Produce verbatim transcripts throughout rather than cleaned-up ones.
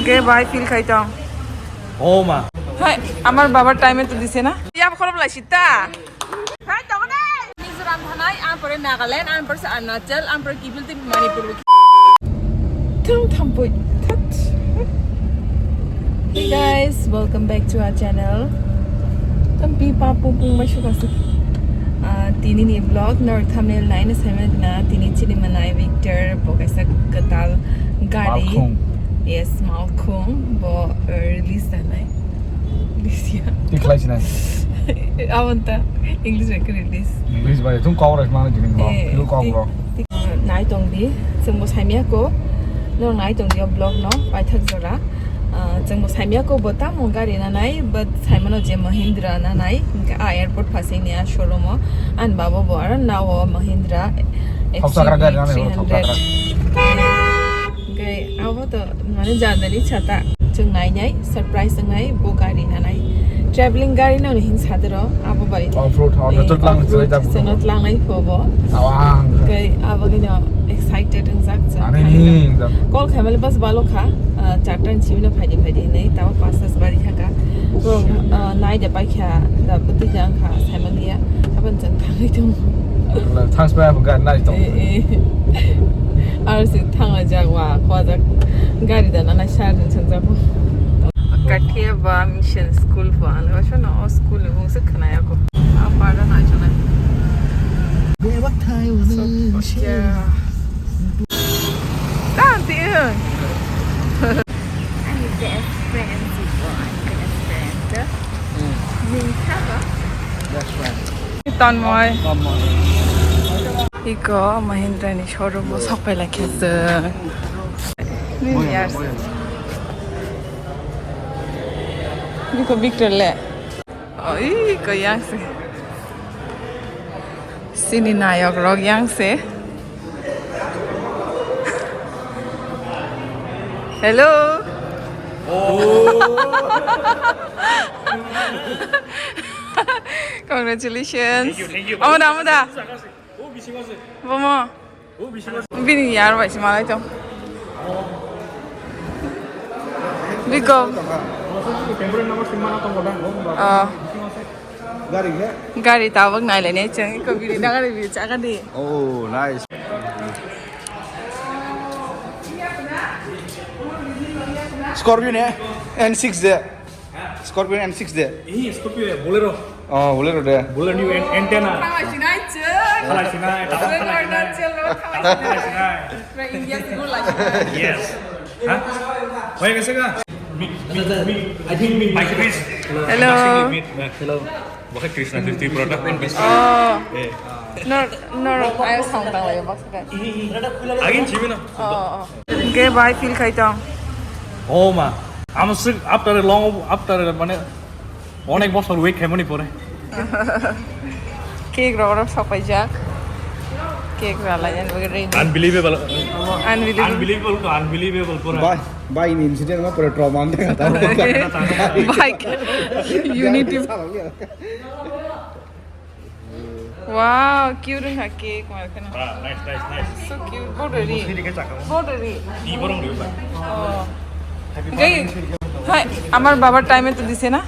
Ke bai feel khai tong. Oh ma. Hai, amar babar time e to dise na. Ya khorob lai sita. Hai, tong na. Mizoram thanai, ang pore Nagaland, ang pore Arunachal, ang pore kibil ti Manipur. Thang thampui. That. Hey guys, welcome back to our channel. Tampi papu pung mai sukasuk. Ah, tini ni vlog nor thumbnail nai na sai na, tini chini manai Victor bo kaisa kwtal gari. Malkhung. Yes, Malkhung bo, uh, release da nai. Release ya. Tik lai sinai. Abon ta English bai release. English bai tung kau rai mana jini vlog. Eh, lu kau tik, bro. Tik. Nai tong di, chwng bo saimya ko. Nor nai tong di o vlog no paithak jora. Ah, chwng bo saimya ko bo tamo gari na nai, but saimano je Mahindra na nai, hingke a airport phasing ni a showroom o, an babo bo aro nao Mahindra Hoksagra gari na nai, X C V three hundred. Hoksagra. Hingke abo to mane jadani chata, chwng nai nai, surprise wng nai, bo gari na nai. Traveling gari no hin sadero, abo bai. Off road, off road, eh, tlang off road, chwng tlang nai pho bo. Awang. Hingke abo gino excited wng jak chwng. Ani ni, da. Call khaimale bas balo kha, ah, charta ni simi no phaidi phaidi hinwi, tamo panchta bari kha ka. Bro, ah, nai de paikha, da bwtwi da wngkha, saimaliya, aboni chwng thangwi tongo. Thangs bai abo gari nai tongo. Eh, eh. Aro se thangla jak wa, kwa jak gari da nana shar ni chwng jago. Kathia ba mission school ba, ano shona o school ni mung se khna yako. Apa da nai chona. So, yeah. Ani best friend si bo, ani best friend. Hmm. Ning kha ba? Best friend. Tanmoi. Tanmoi. Iko Mahindra ni showroom o sok pai lai khe chwng. Ni yar. Iko Victor le. Oi, ko yang se. Sini nayok rok yang se. Hello. Oh. Congratulations. Thank you, thank you. Amoda, amoda. Oh, bisingo se. Bomo. Bini yar bai se malai tong. Biko. Ah. Gari tabok nai le ne chang ko bini na gari bi chaga di. Oh, nice. Scorpio ne? N six de. Scorpio N six de. Eh, Scorpio ya, Bolero. Oh, Bolero de. Bolero new an-, antenna. Thanglai sinai, chwng. Thanglai sinai, thanglai sinai. Bolero na chwng, thanglai sinai. Thanglai sinai. India si gul lai sinai. Yes. Ha? Hoy, kaise ka? Mi, mi, mi, I think mi, Mike Chris. Hello. Hello. Bakha Krishna, Krishna, Tripura ta. Oh. Eh. No, no, no, I sound like a box. Again, chibi na. Oh, oh. Hingke bai feel khai tong. Oh ma, amo sik after a long, after a mane onek bosor wait khaimani pore. Cake rok rok sopaijak. Cake ralai ani bagwi ready. Unbelievable. Unbelievable. Unbelievable to unbelievable pura. Bai, bai ni incident ma pura trauma ang kata. Bai, unity. Wow, cute wngkha cake, mar kheno. Ah, nice, nice, nice. So cute. Border ri. Border ri. Di borong ri ba. Oh. Happy birthday. Hai, amar babar time e to dise na.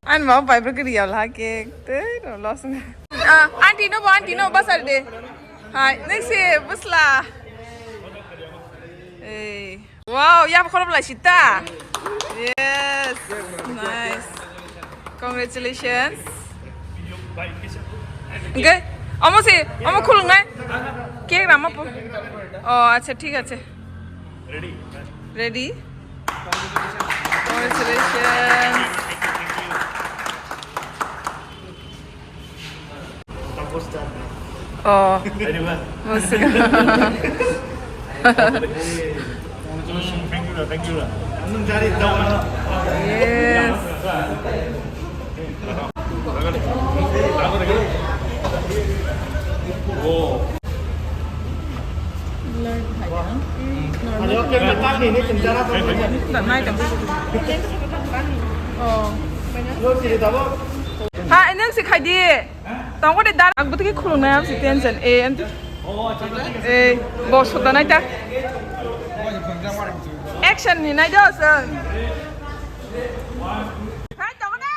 Ani baba bai bro kiri yal ha cake. Te ro los. Ah, auntie no, auntie no, basar de. Hai, next e busla. Hey. Wow, ya khorop lai sita. Yes. Nice. Congratulations. Okay. Omo se, omo khulungnai. Cake rama po. Oh, acha, thik ache. Ready? Congratulations. Oh. Musik. Yes. Ha, nang si khai di. Tongo de dar, ang bwtwi khulungnai, ang si tension. Eh, em, eh, boss hoda nai ta. Action ni nai do song. Hai to ne.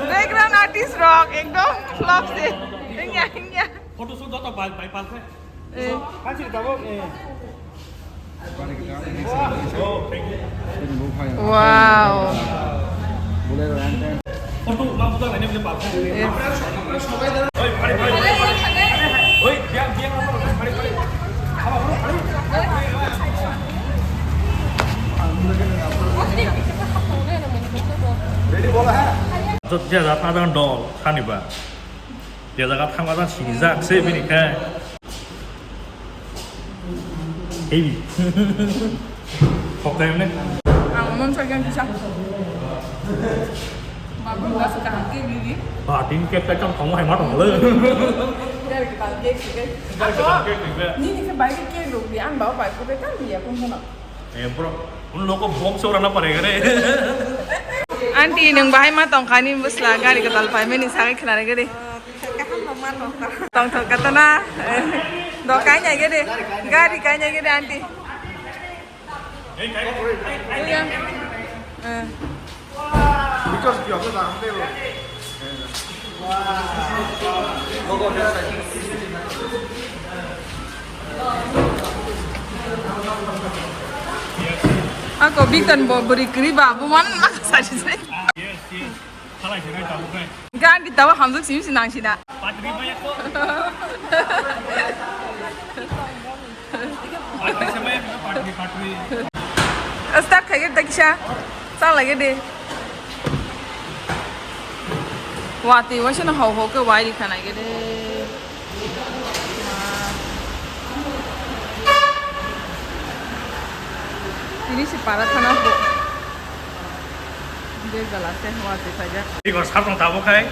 Background artist rok ekdom flop se. Hingya hingya. Photo shoot joto bai bai palse. Eh. Hansi tabok eh. Wow. Jat jat jat adang dol saniba. Dia jaga thangma jang sinijak se bini khe. Heavy. Hok dai ne. Ang mon sa kyan kisa. Babu ba sa kaham ke gigi. Ba tin ke ta kam thangma hai ma thang le. Gari ke tal ke ke. Gari ke tal ke ke. Ni ni ke bai ke ke lo di an ba ba ko ta ni ya kun na. Eh bro, un logo bom se ora na parega re. Aunty nung bahai ma tong khani busla gari ke tal pai meni sa ke khna re gari. Tong thok kata na. Do kai nyai gede. Gari kai nyai gede aunty. Iya. Eh. Ako bitan bo beri kiri ba bu man ma sa di sai. Yes, yes. Salai se nai tabuk nai. Gan di tawa hamjak simi si nang sina. Patri maya ko. Patri se maya ko, patri, patri. Start khai ge dakisa. Salai ge de. Wati wasi na hau hau ke wai di khana ge de. Ini si para thana bo. Bel gala se hua se saja. Igor sarong tabo khai.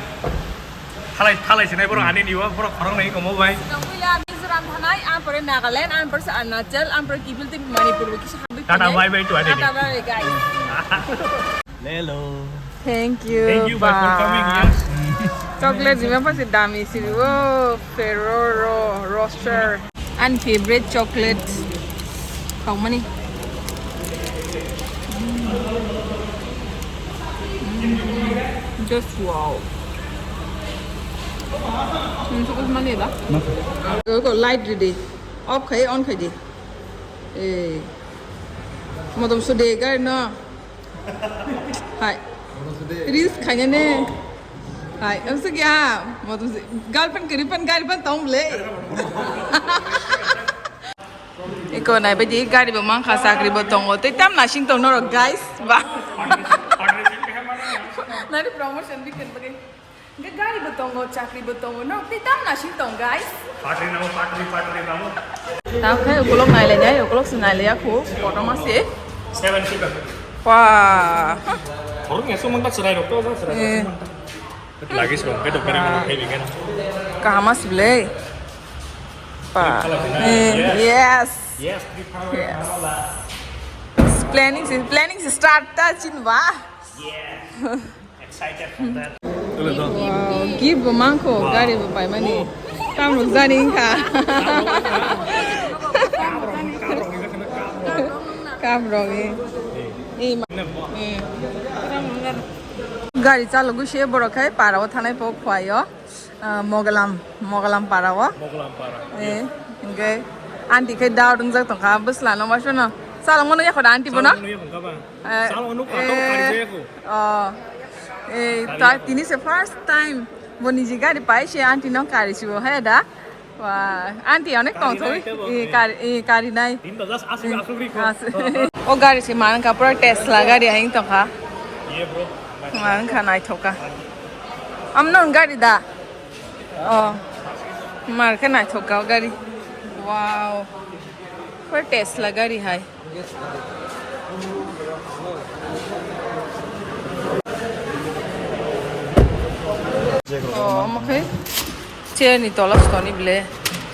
Thalai thalai sinai borok ani niwa borok khorang nai komo bai. Nang puila Mizoram thanai, ang pore Nagaland, ang pore Arunachal, ang pore kibil tei Manipur bo kisa hambi. Tata bye bye to ani. Tata bye bye guys. Hello. Thank you. Thank you for coming, yes. Chocolate ni mapa si dami si wo Ferrero Rocher. Ani favorite chocolate. Kaumani. Mm. Just wow. Ini cukup mana ya, Bang? Ko light di. Off khai, on khai di. Eh. Modom sude gari no. Hai. Reels khaina ne. Hai, amsuk ya. Modom se girlfriend kiri pan gari pan tong le. Iko nai baji gari bo mangkha, chakri bo tongo. Tei tam nasing tong norok guys. Ba. Nari promotion bikin bagai. Hingke gari bo tongo, chakri bo tongo, norok tei tam nasing tong, guys? Patri nango, patri, patri nango. Tamo khe ukolok nailainai, ukolok se nailaiya kho, kotorma se. Seven seater. Wah. Khorok ya sumang ta chwrai rok to, chwrai rok sumang ta. Lagi sumang ke dokani mo khai bikan. Kahama sible. Pa. Trip phala sina. Eh, yes. Yes. Yes, trip phala. Yes. Planning se, planning se start ta chin ba. Yes. Excited for that. Wow, gift bo mangkho, gari bo paimani. Tam rok jani wngkha. Kam rok, eh. Eh, ma-, eh. Gari chalogwi se borok khai para o thanai po khwlaio. Ah, Mogalam, Mogalam para o. Mogalam para. Eh, hingke aunty khai doubt wngjak tongkha, bwsla no ma sono. Chalok mano yakho da aunty bono? Chalok mano yakho kha ba. Eh, salo nuk pato eh, kari jaya ko. Oh. Eh, kari ta jaya ko. Tini se first time. Bo niji gari pai se aunty no kari sibo hai da. Wah, aunty onek kari tong thoi. Nai ke bo, eh, eh. Kari, eh, kari nai. Tin ta just asuk, hmm, asuk ri ko. Asuk. Oh, oh. O gari se manang ka pura Tesla gari hai tong kha. Ye bro. Manang kha nai thoka. Amno gari da. Oh. Mar khe naithok ka o gari. Wow. Pura Tesla gari hai. Oh, omo khe chair ni tola sitoni ble.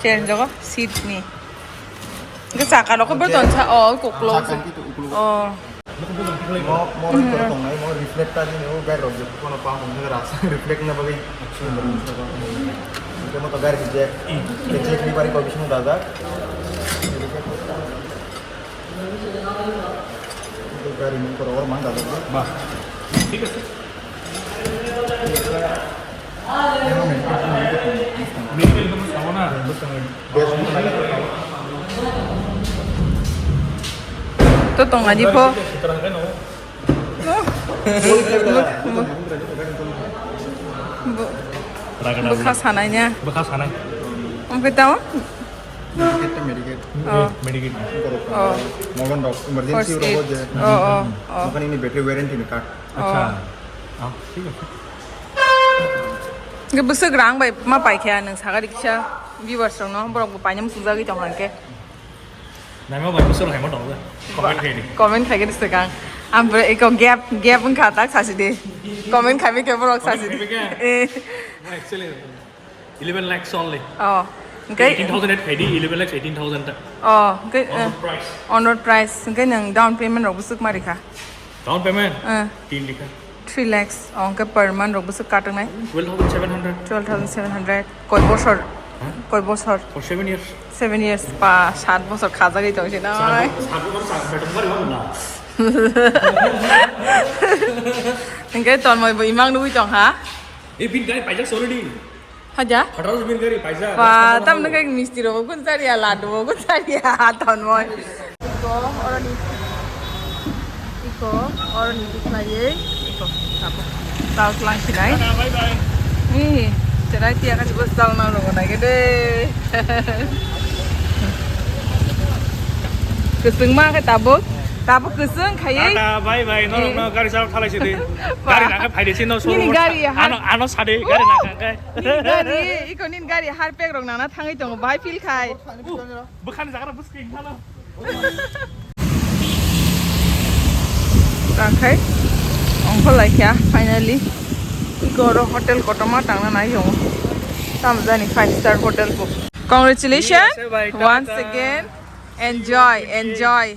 Chair ni jaga seat ni. Hingke chaka rok khe bo tonsa, oh, koklo. Chaka hingke to uklo. Oh. Mo, mo tongnai, mo reflector ni, o gai rok je kono pa hong khe rasa reflect na bagwi. Moto gari je, je chek ni bari ko bising dajak. Gari mung koro or mang dajak. Bah, thik ase. Medical to sabo na. To tong ani pho. Bwkha sanai na. Bwkha sanai. Omo khe tamo? Medicaid to Medicaid. Oh. Medicaid. Oh. Mogon dok emergency First aid. Rogo je. Oh, oh, oh. Makani ni battery warranty ni card. Acha. Oh. Ah, thik ase. Hwnkhe bwswk rang bai ma paikha nwng sagari kisa viewers rokno borok bo paina muchungjagwi tongkha hwnkhe. Naima bai bwswk haima tongo. Comment khaidi. Comment khaigwi swkang. Ang bwrwi eko gap, gap wngkha tak sasi di. Comment khaibai khe borok sasi di. Comment khaibai khe? Eh. Actually, eleven lakhs only. Oh. Hwnkhe eighteen thousand add khaidi, eleven lakhs eighteen thousand ta. Oh, hwnkhe, eh, on road price. On road price. Hwnkhe nwng down payment rok bwswk ma rikha? Down payment? Eh. Tin rikha. Three lakhs. Oh, hwnkhe per month rok bwswk katongnai? Twelve thousand seven hundred. Twelve thousand seven hundred. Koi bosor? Huh? Koi bosor? For seven years. Seven years. Pa, sat bosor khajagwi tongsi na. Sat bo-, sat bosor sat beton bari bang na. Hwnkhe Tonmoi bo imang nugwi tong ha? Eh, bini gari paijak already. Haja? Hatharo bini gari paijak. Pa, tamno khe misti rok gun chariya, ladu bo gun chariya, Tonmoi. Iko, oroni, iko, oroni bwkhlaiwi, iko, tabuk. Tal tlang sinai. Bye bye. Ni, cherai tiya kasi bus tal na rogo nai gede. Keseng ma khe tabuk, tabuk keseng khaiwi. Tata, bye bye. Norok no gari chalo thalai sidi. Gari nang khe phaidi si no. Nini showroom gari ano, ano sadi gari nang khe. Nini gari, iko nini gari harpek rok nana thangwi tongo, bai feel khai. Bwkhani jaga bwswk thalo. Tangkhai ongkhor laikha finally. Iko oro hotel kotorma tangna nai tongo. Tamo jani five star hotel bo. Congratulations once again. Enjoy, enjoy.